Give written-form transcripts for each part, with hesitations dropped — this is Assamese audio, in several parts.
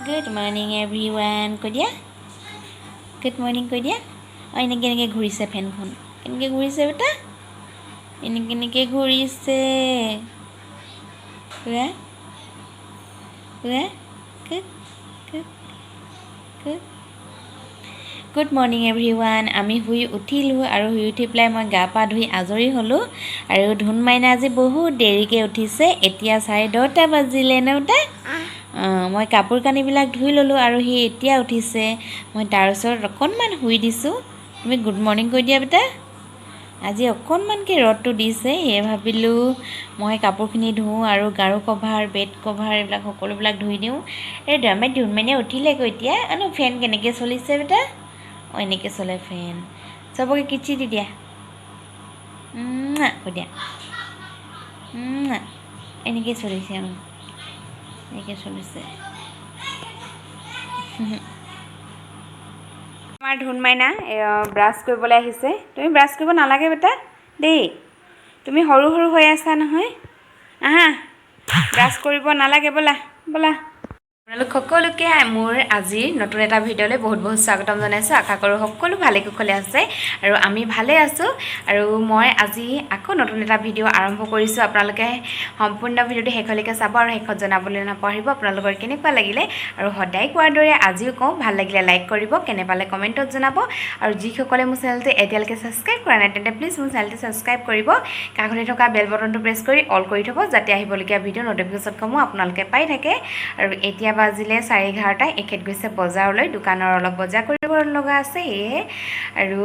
Good morning everyone কৈ দিয়া। গুড মৰ্ণিং কৈ দিয়া। অঁ, এনেকৈ এনেকৈ ঘূৰিছে ফেনখন। কেনেকৈ ঘূৰিছে বেটা? এনেকৈ এনেকৈ ঘূৰিছে। কোৱা, কোৱা। Good good good. Good morning everyone. আমি শুই উঠিলোঁ আৰু শুই উঠি পেলাই মই গা পা ধুই আজৰি হ'লোঁ। আৰু ধুন মাইনা আজি বহুত দেৰিকৈ উঠিছে। এতিয়া 10:30 বাজিলে ন বেটা? অঁ, মই কাপোৰ কানিবিলাক ধুই ল'লোঁ আৰু সি এতিয়া উঠিছে। মই তাৰ ওচৰত অকণমান শুই দিছোঁ। তুমি গুড মৰ্ণিং কৈ দিয়া বেটা। আজি অকণমানকৈ ৰ'দটো দিছে, সেয়ে ভাবিলোঁ মই কাপোৰখিনি ধুওঁ আৰু গাৰু কভাৰ, বেড কভাৰ এইবিলাক সকলোবিলাক ধুই দিওঁ। এই আমাৰ ধুন মাইনা উঠিলেগৈ এতিয়া। আনো, ফেন কেনেকৈ চলিছে বেটা? অঁ, এনেকৈ চলে ফেন। চবকে কিচি দি দিয়া, কৈ দিয়া। এনেকৈ চলিছে। অঁ, এনেকৈ চলিছে। আমাৰ ধুন মাইনা ব্ৰাছ কৰিবলৈ আহিছে। তুমি ব্ৰাছ কৰিব নালাগে বেটা দেই। তুমি সৰু সৰু হৈ আছা নহয়। আহা, ব্ৰাছ কৰিব নালাগে। ব'লা, ব'লা। আপোনালোক সকলোকে মোৰ আজিৰ নতুন এটা ভিডিঅ'লৈ বহুত বহুত স্বাগতম জনাইছোঁ। আশা কৰোঁ সকলো ভালে কুশলে আছে আৰু আমি ভালে আছোঁ। আৰু মই আজি আকৌ নতুন এটা ভিডিঅ' আৰম্ভ কৰিছোঁ। আপোনালোকে সম্পূৰ্ণ ভিডিঅ'টো শেষলৈকে চাব আৰু শেষত জনাবলৈ নাপাহৰিব আপোনালোকৰ কেনেকুৱা লাগিলে। আৰু সদায় কোৱাৰ দৰে আজিও কওঁ, ভাল লাগিলে লাইক কৰিব, কেনে পালে কমেণ্টত জনাব। আৰু যিসকলে মোৰ চেনেলটো এতিয়ালৈকে ছাবস্ক্ৰাইব কৰা নাই, তেন্তে প্লিজ মোৰ চেনেলটো ছাবস্ক্ৰাইব কৰিব। কাষতে থকা বেল বটনটো প্ৰেছ কৰি অল কৰি থ'ব, যাতে আহিবলগীয়া ভিডিঅ' ন'টিফিকেশ্যনসমূহ আপোনালোকে পাই থাকে। আৰু এতিয়া বাজিলে 11:30। এখেত গৈছে বজাৰলৈ, দোকানৰ অলপ বজাৰ কৰিব লগা আছে সেয়েহে। আৰু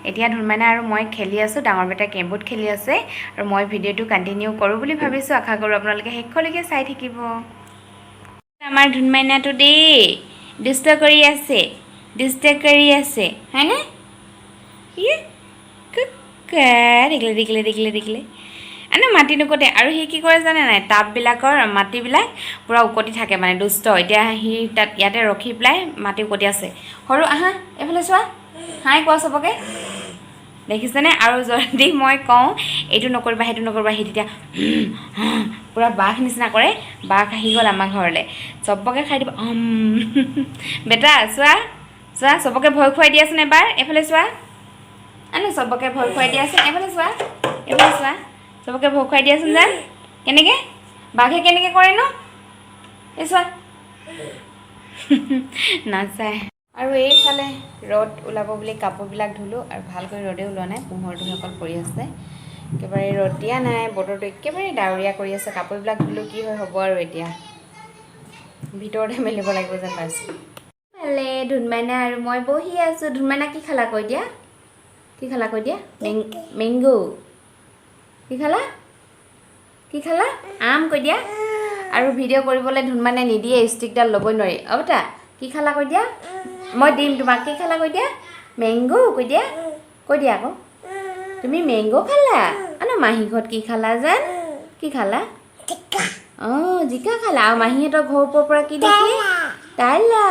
এতিয়া ধুনমাইনা আৰু মই খেলি আছোঁ। ডাঙৰ বেটাই কেমবোৰ্ড খেলি আছে আৰু মই ভিডিঅ'টো কণ্টিনিউ কৰোঁ বুলি ভাবিছোঁ। আশা কৰোঁ আপোনালোকে শেষলৈকে চাই থাকিব। আমাৰ ধুনমাইনাটো দেই দুষ্ট কৰি আছে, দুষ্ট কৰি আছে, হয়নে? ইয়ে কুকা, দেখিলে, দেখিলে, দেখিলে, দেখিলে। আনে মাটি নুকতে। আৰু সি কি কৰে জানে নাই? টাববিলাকৰ মাটিবিলাক পূৰা উকটি থাকে, মানে দুষ্ট। এতিয়া সি তাত ইয়াতে ৰখি পেলাই মাটি উকটি আছে। সৰু, আহা এইফালে চোৱা। হাই কোৱা চবকে। দেখিছেনে? আৰু যদি মই কওঁ এইটো নকৰিবা, সেইটো নকৰিবা, সি তেতিয়া পূৰা বাঘ নিচিনা কৰে। বাঘ আহি গ'ল আমাৰ ঘৰলৈ, চবকে খাই দিব। বেটা, চোৱা, চোৱা, চবকে ভয় খুৱাই দিয়াচোন এবাৰ। এইফালে চোৱা। আনো, চবকে ভয় খুৱাই দিয়াচোন। এইফালে চোৱা, এইফালে চোৱা। চবকে ভয় খুৱাই দিয়াচোন জান। কেনেকৈ বাঘে কেনেকৈ কৰে ন? এই চোৱা, নাচায়। আৰু এইফালে ৰ'দ ওলাব বুলি কাপোৰবিলাক ধুলোঁ আৰু ভালকৈ ৰ'দে ওলোৱা নাই, পোহৰটোহে অকল পৰি আছে। একেবাৰে ৰ'দ দিয়া নাই, বতৰটো একেবাৰে ডাৱৰীয়া কৰি আছে। কাপোৰবিলাক ধুলোঁ, কি হয় হ'ব আৰু এতিয়া ভিতৰতে মেলিব লাগিব যেন পাইছোঁ। ভালে ধুনমাইনা আৰু মই বহি আছোঁ। ধুনমাইনা, কি খালা কৈ দিয়া। কি খালা কৈ দিয়া। মেংগ'। কি খালা? কি খালা? আম কৈ দিয়া। আৰু ভিডিঅ' কৰিবলৈ ধুনমাইনাই নিদিয়ে, ষ্টিকডাল ল'বই নোৱাৰি। অ' বেটা, কি খালা কৈ দিয়া। মই দিম তোমাক। কি খালা কৈ দিয়া। মেংগ' কৈ দিয়া, কৈ দিয়া আকৌ। তুমি মেংগ' খালা? ন মাহী ঘৰত কি খালা জান? কি খালা? অঁ, জিকা খালা। আৰু মাহীহঁতৰ ঘৰৰ ওপৰৰ পৰা কি দেখি? তালা,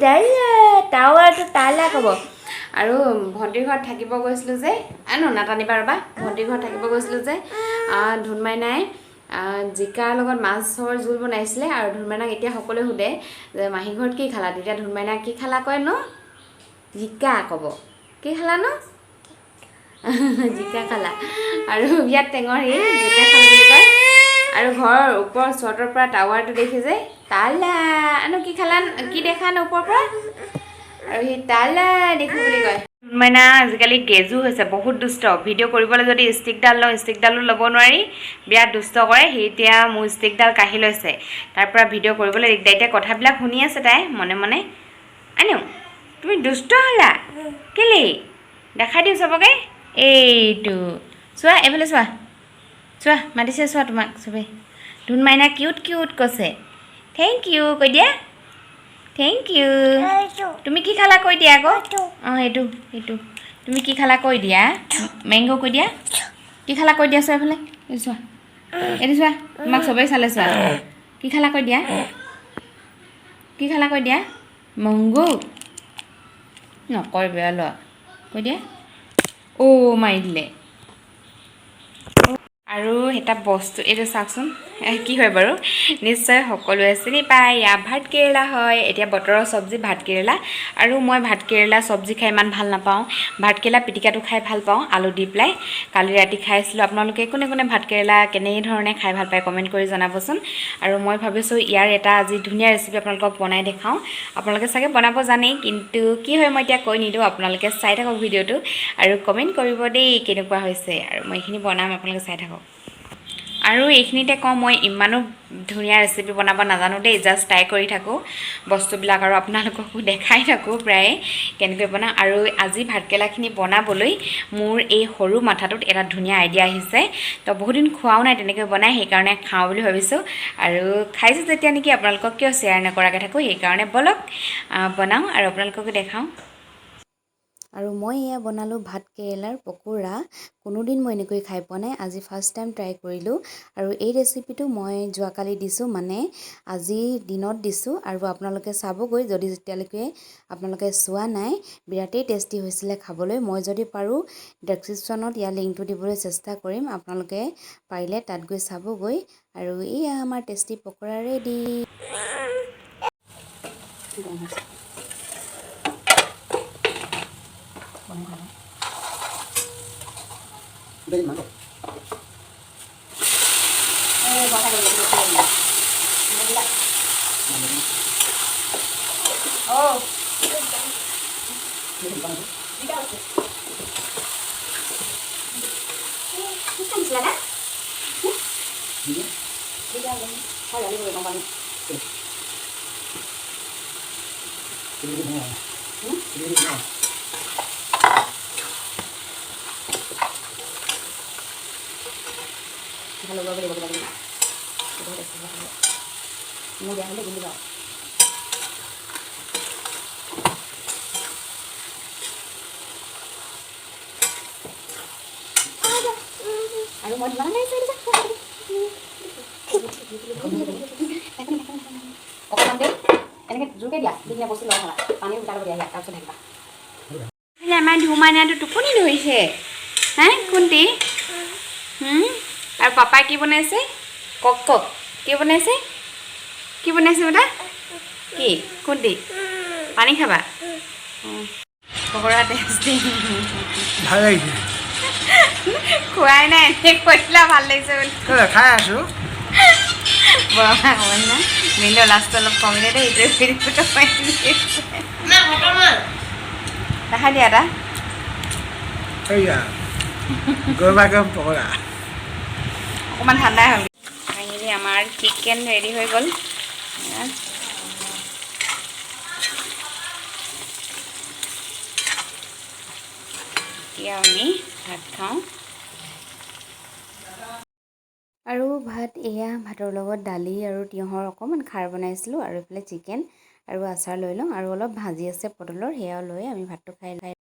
তালা, টাৱাৰটো তালা ক'ব। আৰু ভণ্টিৰ ঘৰত থাকিব গৈছিলোঁ যে, আনো নাটানিবা ৰ'বা। ভণ্টিৰ ঘৰত থাকিব গৈছিলোঁ যে, ধুনমাইনাই জিকাৰ লগত মাছৰ জোল বনাইছিলে। আৰু ধুনমাইনাক এতিয়া সকলোৱে সোধে যে মাহী ঘৰত কি খালা? তেতিয়া ধুনমাইনাক কি খালা কয় ন? জিকা ক'ব। কি খালা ন? জিকা খালা। আৰু ইয়াত টেঙৰ সি জিকা খালা বুলি কয়। আৰু ঘৰৰ ওপৰৰ চটৰ পৰা টাৱাৰটো দেখি যে তালা। আনো, কি খালা? কি দেখা ন ওপৰৰ পৰা? আৰু সি তালা দেখো বুলি কয়। মাইনা আজিকালি গেজু হৈছে, বহুত দুষ্ট। ভিডিঅ' কৰিবলৈ যদি ষ্টিকডাল লওঁ, ষ্টিকডালো ল'ব নোৱাৰি, বিৰাট দুষ্ট কৰে সি। এতিয়া মোৰ ষ্টিকডাল কাঢ়ি লৈছে, তাৰ পৰা ভিডিঅ' কৰিবলৈ দিগদাৰ। এতিয়া কথাবিলাক শুনি আছে তাই মনে মনে। আনো, তুমি দুষ্ট হ'লা কেলেই? দেখাই দিওঁ চবকে। এইটো চোৱা, এইফালে চোৱা, চোৱা, মাতিছে চোৱা তোমাক চবেই। ধুন মাইনা কিউট কিউট কৈছে। Thank U কৈ দিয়া। Thank U. তুমি কি খালা কৈ দিয়া আকৌ। অঁ, সেইটো সেইটো। তুমি কি খালা কৈ দিয়া। মেংগ' কৈ দিয়া। কি খালা কৈ দিয়া। চোৱা এইফালে, এইটো চোৱা, এইটো চোৱা, তোমাক চবেই চালে চোৱা। কি খালা কৈ দিয়া। কি খালা কৈ দিয়া। মংগো নকয়, বেয়া লোৱা। কৈ দিয়া। অ', মাৰি দিলে। আৰু এটা বস্তু, এইটো চাওকচোন। কি হয় বাৰু নিশ্চয় সকলোৱে চিনি পায়। এয়া ভাত কেৰেলা হয়। এতিয়া বতৰৰ চব্জি ভাত কেৰেলা। আৰু মই ভাত কেৰেলা চব্জি খাই ইমান ভাল নাপাওঁ। ভাত কেৰেলা পিটিকাটো খাই ভাল পাওঁ আলু দি পেলাই। কালি ৰাতি খাইছিলোঁ। আপোনালোকে কোনে কোনে ভাত কেৰেলা কেনেধৰণে খাই ভাল পায় কমেণ্ট কৰি জনাবচোন। আৰু মই ভাবিছোঁ ইয়াৰ এটা আজি ধুনীয়া ৰেচিপি আপোনালোকক বনাই দেখাওঁ। আপোনালোকে চাগে বনাব জানেই, কিন্তু কি হয় মই এতিয়া কৈ নিদিওঁ। আপোনালোকে চাই থাকক ভিডিঅ'টো আৰু কমেণ্ট কৰিব দেই কেনেকুৱা হৈছে। আৰু মই এইখিনি বনাম, আপোনালোকে চাই থাকক। আৰু এইখিনিতে কওঁ, মই ইমানো ধুনীয়া ৰেচিপি বনাব নাজানো দেই, জাষ্ট ট্ৰাই কৰি থাকোঁ বস্তুবিলাক আৰু আপোনালোককো দেখাই থাকোঁ প্ৰায়ে কেনেকৈ বনাওঁ। আৰু আজি ভাতকেৰেলাখিনি বনাবলৈ মোৰ এই সৰু মাথাটোত এটা ধুনীয়া আইডিয়া আহিছে। তো বহুদিন খোৱাও নাই তেনেকৈ বনাই, সেইকাৰণে খাওঁ বুলি ভাবিছোঁ। আৰু খাইছোঁ যেতিয়া নেকি আপোনালোকক কিয় শ্বেয়াৰ নকৰাকৈ থাকোঁ, সেইকাৰণে ব'লক বনাওঁ আৰু আপোনালোককো দেখাওঁ। আৰু মই এয়া বনালোঁ ভাত কেৰেলাৰ পকোৰা। কোনোদিন মই এনেকৈ খাই পোৱা নাই, আজি ফাৰ্ষ্ট টাইম ট্ৰাই কৰিলোঁ। আৰু এই ৰেচিপিটো মই যোৱাকালি দিছোঁ, মানে আজি দিনত দিছোঁ। আৰু আপোনালোকে চাবগৈ যদি এতিয়ালৈকে আপোনালোকে চোৱা নাই, বিৰাটেই টেষ্টি হৈছিলে খাবলৈ। মই যদি পাৰোঁ ডেছক্ৰিপশ্যনত ইয়াৰ লিংকটো দিবলৈ চেষ্টা কৰিম, আপোনালোকে পাৰিলে তাত গৈ চাবগৈ। আৰু এয়া আমাৰ টেষ্টি পকৰা ৰেডি। অকণমান দেৰি এনেকৈ জোৰকৈ দিয়া, দি কিনে বস্তু লগাই খাবা, পানী উতাই ল'ব দিয়া ইয়াত, তাৰপিছত ঢাকিবা। আমাৰ ধুমাইনাটো টোপনি ধৰিছে হে কোনটি। আৰু পাপাই কি বনাইছে? কওক কওক, কি বনাইছে? কি বনাইছে বেটা? কি কোনটি? পানী খাবা? পকৰা টেষ্টি। ভাল লাগিছে। খোৱাই নাই, এনেই কৈ দিলা ভাল লাগিছে বুলি। খাই আছোঁ। বৰমা অকণমান না মিলো লাষ্টত অলপ কমিলে দেই, এইটোৱে দেখাই দিয়া এটা। এইয়া গৰমা গৰম পকৰা। অকণমান ঠাণ্ডাই হ'ল। ফাইনেলি আমাৰ চিকেন ৰেডি হৈ গ'ল। এতিয়া আমি ভাত খাওঁ। আৰু ভাত এয়া ভাতৰ লগত দালি আৰু তিয়ঁহৰ অকণমান খাৰ বনাইছিলোঁ আৰু এইফালে চিকেন আৰু আচাৰ লৈ লওঁ আৰু অলপ ভাজি আছে পটলৰ, সেয়াও লৈ আমি ভাতটো খাই খাই।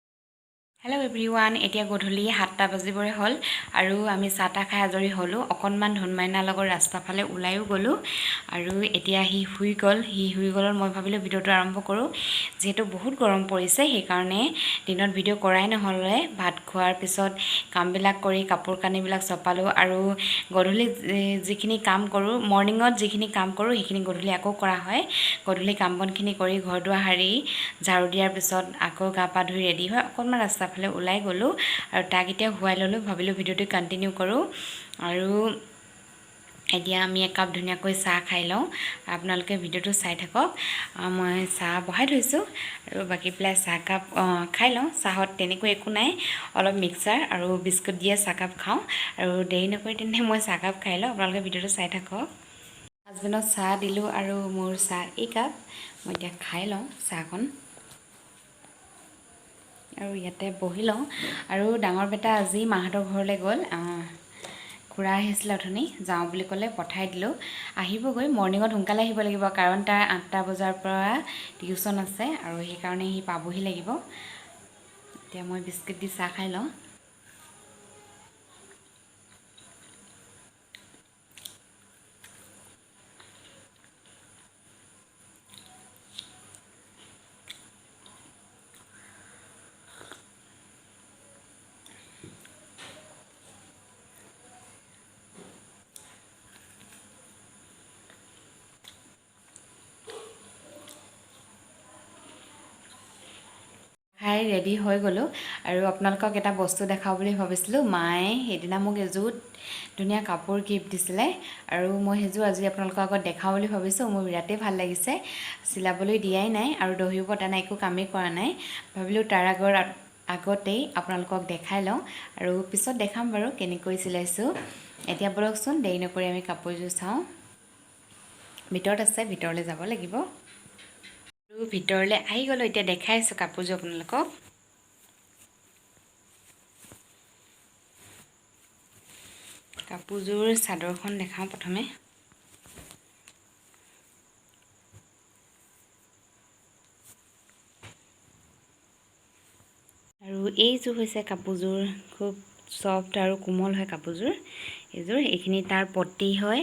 হেল্ল' এভৰিৱান, এতিয়া গধূলি 7টা বাজিবৰে হ'ল আৰু আমি চাহ তাহ খাই আজৰি হ'লোঁ। অকণমান ধুনমাইনাৰ লগত ৰাস্তা ফালে ওলায়ো গ'লোঁ আৰু এতিয়া সি শুই গ'ল। সি শুই গ'লত মই ভাবিলোঁ ভিডিঅ'টো আৰম্ভ কৰোঁ, যিহেতু বহুত গৰম পৰিছে সেইকাৰণে দিনত ভিডিঅ' কৰাই নহ'লে। ভাত খোৱাৰ পিছত কামবিলাক কৰি কাপোৰ কানিবিলাক চপালোঁ আৰু গধূলি যিখিনি কাম কৰোঁ, মৰ্ণিঙত যিখিনি কাম কৰোঁ সেইখিনি গধূলি আকৌ কৰা হয়। গধূলি কাম বনখিনি কৰি ঘৰ দুৱাৰ সাৰি ঝাৰু দিয়াৰ পিছত আকৌ গা পা ধুই ৰেডি হৈ অকণমান ৰাস্তা ফালে ওলাই গ'লোঁ আৰু তাক এতিয়া শুৱাই ল'লোঁ। ভাবিলোঁ ভিডিঅ'টো কণ্টিনিউ কৰোঁ। আৰু এতিয়া আমি একাপ ধুনীয়াকৈ চাহ খাই লওঁ, আপোনালোকে ভিডিঅ'টো চাই থাকক। মই চাহ বহাই থৈছোঁ আৰু বাকী পেলাই চাহকাপ খাই লওঁ। চাহত তেনেকৈ একো নাই, অলপ মিক্সাৰ আৰু বিস্কুট দিয়ে চাহকাপ খাওঁ। আৰু দেৰি নকৰি তেনে মই চাহকাপ খাই লওঁ, আপোনালোকে ভিডিঅ'টো চাই থাকক। হাজবেণ্ডক চাহ দিলোঁ আৰু মোৰ চাহ এইকাপ, মই এতিয়া খাই লওঁ চাহকণ আৰু ইয়াতে বহি লওঁ। আৰু ডাঙৰ বেটা আজি মাহঁতৰ ঘৰলৈ গ'ল, খুৰা আহিছিলে অথনি, যাওঁ বুলি ক'লে পঠাই দিলোঁ। আহিবগৈ মৰ্ণিঙত সোনকালে আহিব লাগিব, কাৰণ তাৰ 8টা বজাৰ পৰা টিউশ্যন আছে আৰু সেইকাৰণে সি পাবহি লাগিব। এতিয়া মই বিস্কুট দি চাহ খাই লওঁ। খাই ৰেডি হৈ গ'লোঁ আৰু আপোনালোকক এটা বস্তু দেখাওঁ বুলি ভাবিছিলোঁ। মায়ে সেইদিনা মোক এযোৰ ধুনীয়া কাপোৰ গিফ্ট দিছিলে আৰু মই সেইযোৰ আজি আপোনালোকৰ আগত দেখাওঁ বুলি ভাবিছোঁ। মোৰ বিৰাটেই ভাল লাগিছে। চিলাবলৈ দিয়াই নাই আৰু দহিও বটা নাই, একো কামেই কৰা নাই। ভাবিলোঁ তাৰ আগতেই আপোনালোকক দেখাই লওঁ আৰু পিছত দেখাম বাৰু কেনেকৈ চিলাইছোঁ। এতিয়া ব'লকচোন, দেৰি নকৰি আমি কাপোৰযোৰ চাওঁ। ভিতৰত আছে, ভিতৰলৈ যাব লাগিব। আৰু ভিতৰলৈ আহি গ'লোঁ, এতিয়া দেখাই আছোঁ কাপোৰযোৰ আপোনালোকক। কাপোৰযোৰ চাদৰখন দেখাওঁ প্ৰথমে। আৰু এইযোৰ হৈছে কাপোৰযোৰ, খুব ছফ্ট আৰু কোমল হয় কাপোৰযোৰ। এইযোৰ এইখিনি তাৰ পতি হয়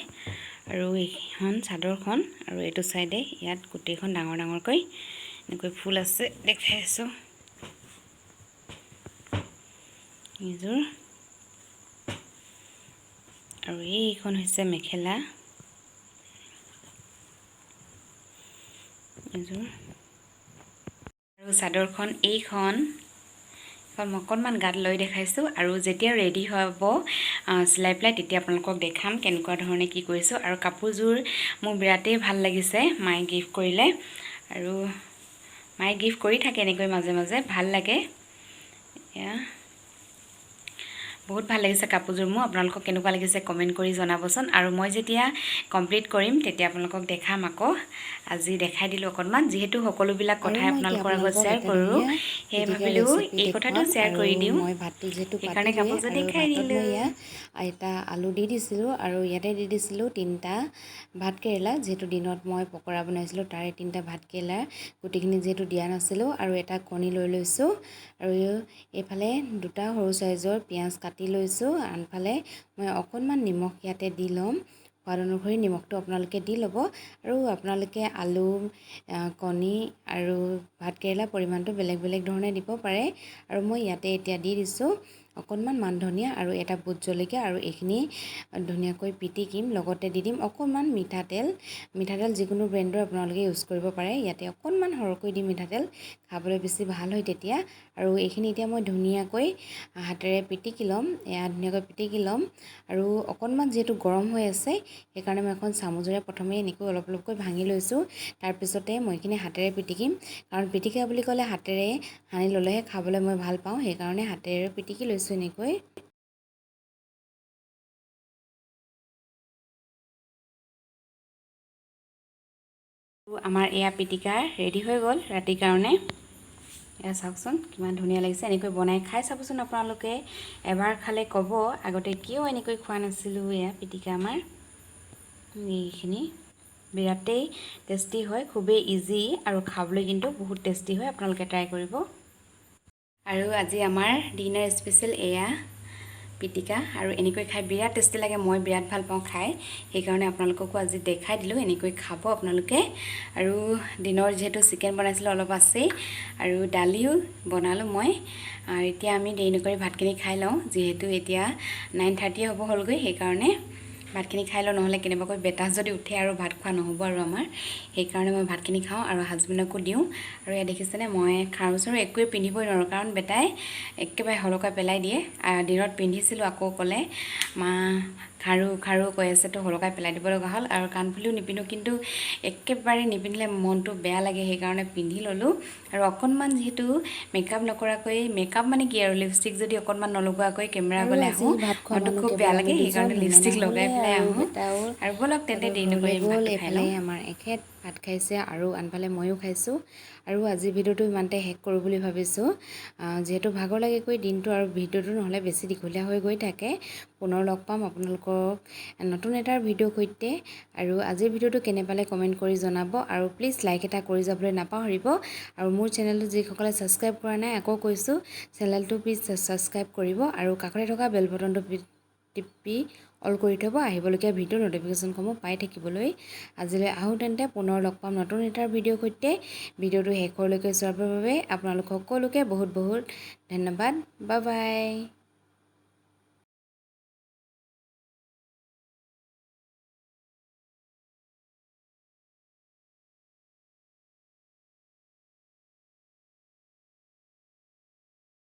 আৰু এইখন চাদৰখন। আৰু এইটো চাইডে ইয়াত গোটেইখন ডাঙৰ ডাঙৰকৈ এনেকৈ ফুল আছে, দেখাই আছোঁ এইযোৰ। আৰু এইখন হৈছে মেখেলা এইযোৰ। আৰু চাদৰখন এইখন মই অকণমান গাত লৈ দেখাইছোঁ। আৰু যেতিয়া ৰেডি হ'ব চিলাই পেলাই, তেতিয়া আপোনালোকক দেখাম কেনেকুৱা ধৰণে কি কৰিছোঁ। আৰু কাপোৰযোৰ মোৰ বিৰাটেই ভাল লাগিছে, মায়ে গিফ্ট কৰিলে। আৰু মায়ে গিফ্ট কৰি থাকে এনেকৈ মাজে মাজে, ভাল লাগে। এয়া বহুত ভাল লাগিছে কাপোৰযোৰ মোৰ। আপোনালোকক কেনেকুৱা লাগিছে কমেণ্ট কৰি জনাবচোন। আৰু মই যেতিয়া কমপ্লিট কৰিম তেতিয়া আপোনালোকক দেখাম আকৌ। আজি দেখাই দিলোঁ অকণমান, যিহেতু সকলোবিলাক আৰু কথাই মই এতিয়া আপোনালোকৰ আগত আপোনালোকক শ্বেয়াৰ এটা কৰোঁ, ধুনীয়া সেয়ে পিটিকা ভাবিলোঁ ৰেচিপি এই কথাটো দেখুৱাম। শ্বেয়াৰ আৰু কৰি দিওঁ। মই ভাতটো যিহেতু সেইকাৰণে পাতিলোৱে কাপোৰযোৰ আৰু দেখাই ভাতত দিলোঁ। মই এয়া এটা আলু দি দিছিলোঁ আৰু ইয়াতে দি দিছিলোঁ 3টা ভাত কেৰেলা। যিহেতু দিনত মই পকৰা বনাইছিলোঁ, তাৰে 3টা ভাত কেৰেলা, গোটেইখিনি যিহেতু দিয়া নাছিলোঁ। আৰু এটা কণী লৈ লৈছোঁ আৰু এইফালে 2টা সৰু চাইজৰ পিঁয়াজ কাটি লৈছোঁ। আনফালে মই অকণমান নিমখ ইয়াতে দি ল'ম। সোৱাদ অনুসৰি নিমখটো আপোনালোকে দি ল'ব। আৰু আপোনালোকে আলু, কণী আৰু ভাত কেৰেলা পৰিমাণটো বেলেগ বেলেগ ধৰণে দিব পাৰে। আৰু মই ইয়াতে এতিয়া দি দিছোঁ অকণমান মান ধনিয়া আৰু এটা ভোট জলকীয়া। আৰু এইখিনি ধুনীয়াকৈ পিটিকিম। লগতে দি দিম অকণমান মিঠাতেল। মিঠাতেল যিকোনো ব্ৰেণ্ডৰ আপোনালোকে ইউজ কৰিব পাৰে। ইয়াতে অকণমান সৰহকৈ দিম মিঠাতেল, খাবলৈ বেছি ভাল হয় তেতিয়া। আৰু এইখিনি এতিয়া মই ধুনীয়াকৈ হাতেৰে পিটিকি ল'ম। এয়া ধুনীয়াকৈ পিটিকি ল'ম। আৰু অকণমান যিহেতু গৰম হৈ আছে, সেইকাৰণে মই এখন চামুচেৰে প্ৰথমে এনেকৈ অলপ অলপকৈ ভাঙি লৈছোঁ। তাৰপিছতে মই এইখিনি হাতেৰে পিটিকিম, কাৰণ পিটিকা বুলি ক'লে হাতেৰে সানি ল'লেহে খাবলৈ মই ভাল পাওঁ। সেইকাৰণে হাতেৰে পিটিকি লৈছোঁ এনেকৈ। আমাৰ এয়া পিটিকা ৰেডি হৈ গ'ল ৰাতিৰ কাৰণে। এয়া চাওকচোন কিমান ধুনীয়া লাগিছে। এনেকৈ বনাই খাই চাবচোন আপোনালোকে, এবাৰ খালে ক'ব আগতে কিয় এনেকৈ খোৱা নাছিলোঁ। এয়া পিটিকা আমাৰ এইখিনি বিৰাটেই টেষ্টি হয়, খুবেই ইজি আৰু খাবলৈ কিন্তু বহুত টেষ্টি হয়। আপোনালোকে ট্ৰাই কৰিব। আৰু আজি আমাৰ ডিনাৰ স্পেচিয়েল এয়া পিটিকা। আৰু এনেকৈ খাই বিৰাট টেষ্টি লাগে, মই বিৰাট ভাল পাওঁ খাই, সেইকাৰণে আপোনালোককো আজি দেখাই দিলোঁ। এনেকৈ খাব আপোনালোকে। আৰু দিনৰ যিহেতু চিকেন বনাইছিলোঁ অলপ আছেই, আৰু দালিও বনালোঁ মই। আৰু এতিয়া আমি দেৰি নকৰি ভাতখিনি খাই লওঁ, যিহেতু এতিয়া 9:30 হ'ব হ'লগৈ, সেইকাৰণে ভাতখিনি খাই লওঁ। নহ'লে কেনেবাকৈ বেটা যদি উঠে আৰু ভাত খোৱা নহ'ব আৰু আমাৰ, সেইকাৰণে মই ভাতখিনি খাওঁ আৰু হাজবেণ্ডকো দিওঁ। আৰু এয়া দেখিছেনে, মই খাৰু চাৰু একোৱে পিন্ধিবই নোৱাৰোঁ, কাৰণ বেটাই একেবাৰে হলকাই পেলাই দিয়ে। দিনত পিন্ধিছিলোঁ, আকৌ ক'লে মা খাৰু খাৰু কৈ আছে, তো হলকাই পেলাই দিব লগা হ'ল। আৰু কাণফুলিও নিপিন্ধো, কিন্তু একেবাৰে নিপিন্ধিলে মনটো বেয়া লাগে, সেইকাৰণে পিন্ধি ল'লোঁ। আৰু অকণমান যিহেতু মেকআপ নকৰাকৈ, মেকআপ মানে কি আৰু লিপষ্টিক যদি অকণমান নলগোৱাকৈ কেমেৰা আৰু আগলৈ আজি আহোঁ, ভাত খোৱা মনটো মানুহ খুব কেৱল বেয়া আমি লাগে, দুজন, সেইকাৰণে লিপষ্টিক ননা লগাই হ'লে পেলাই আৰু আহোঁ। বেটাও আৰু ব'লক তেন্তে দেৰি ঘৰলৈ নকৰি আমি গ'ল। ভাতটো খাই এইফালে লওঁ। আমাৰ এখেত ভাত খাইছে আৰু আনফালে ময়ো খাইছোঁ। আৰু আজি ভিডিঅ'টো ইমানতে শেষ কৰোঁ বুলি ভাবিছোঁ, যিহেতু ভাগৰ লাগে গৈ দিনটো আৰু ভিডিঅ'টো নহ'লে বেছি দীঘলীয়া হৈ গৈ থাকে। পুনৰ লগ পাম আপোনালোকক নতুন এটাৰ ভিডিঅ'ৰ সৈতে। আৰু আজিৰ ভিডিঅ'টো কেনে পালে কমেণ্ট কৰি জনাব আৰু প্লিজ লাইক এটা কৰি যাবলৈ নাপাহৰিব। আৰু মোৰ চেনেলটো যিসকলে ছাবস্ক্ৰাইব কৰা নাই, আকৌ কৈছোঁ, চেনেলটো প্লিজ ছাবস্ক্ৰাইব কৰিব আৰু কাষতে থকা বেল বটনটো টিপি অল কৰি থ'ব আহিবলগীয়া ভিডিঅ'ৰ ন'টিফিকেশ্যনসমূহ পাই থাকিবলৈ। আজিলৈ আহোঁ তেন্তে, পুনৰ লগ পাম নতুন এটাৰ ভিডিঅ'ৰ সৈতে। ভিডিঅ'টো শেষলৈকে চোৱাৰ বাবে আপোনালোক সকলোকে বহুত বহুত ধন্যবাদ। Bye bye.